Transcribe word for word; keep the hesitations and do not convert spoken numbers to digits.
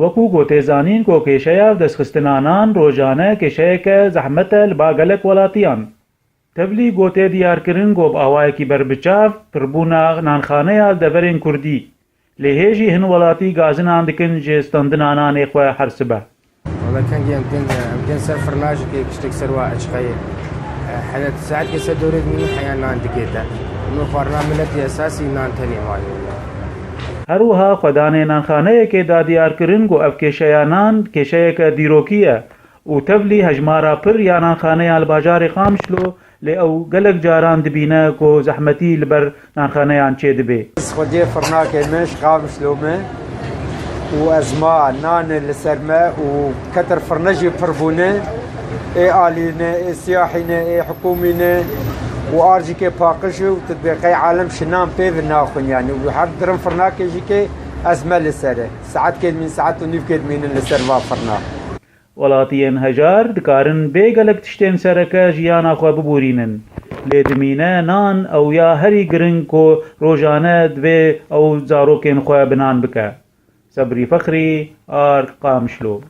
Wekû ku tê zanîn ku kêşeya destxistina nan rojane kêşeyeke zehmet e li ba gelek welatiyan. Tevlî ku tê diyarkirin ku bi awayekî berbiçav pirbûna nanxaneya li deverên kurdî. Lê hê jî hin welatî gazinan dikin ji standina nanê xwe her sibe. Wala kengî em tên em tên ser firnajikê tiştek ser wa eçqeyê. Hene saetkê ser dorê min heya nan dikête. Min xwarina miletî esasî nan tenê mayî. Her wiha xwedanê nanxaneyekê da diyarkirin ku ev kêşeya nan kêşeyeke dîrokî ye û tevlî hejmara pir ya nanxaneya li bajarê Qamişlo, lê ew gelek caran dibîne ku zehmetî li ber nanxaneyan çêdibe. Ez xwediyê firnakê me ji Qamişlo me û ez ma nan li ser me û ketir firne jî pir bûne. Ê alî ne, ê siyahî ne, ê hikûmî ne û arjîkê paqij û tu dibê qey alem şinan pê ve naxwin yani û her dirin firnakê jî kê ez me li ser e. Saetkê dimîn, saet û nîvkê dimînin li ser va firna. Welatiyên hejar dikarin bê gelek tiştên sereke jiyana xwe bibûrînin. Lê dimîne nan ew ya herî giring ku rojane divê ew zarokên xwe bi nan bike. Sebrî Fexrî, Ark, Qamişlo.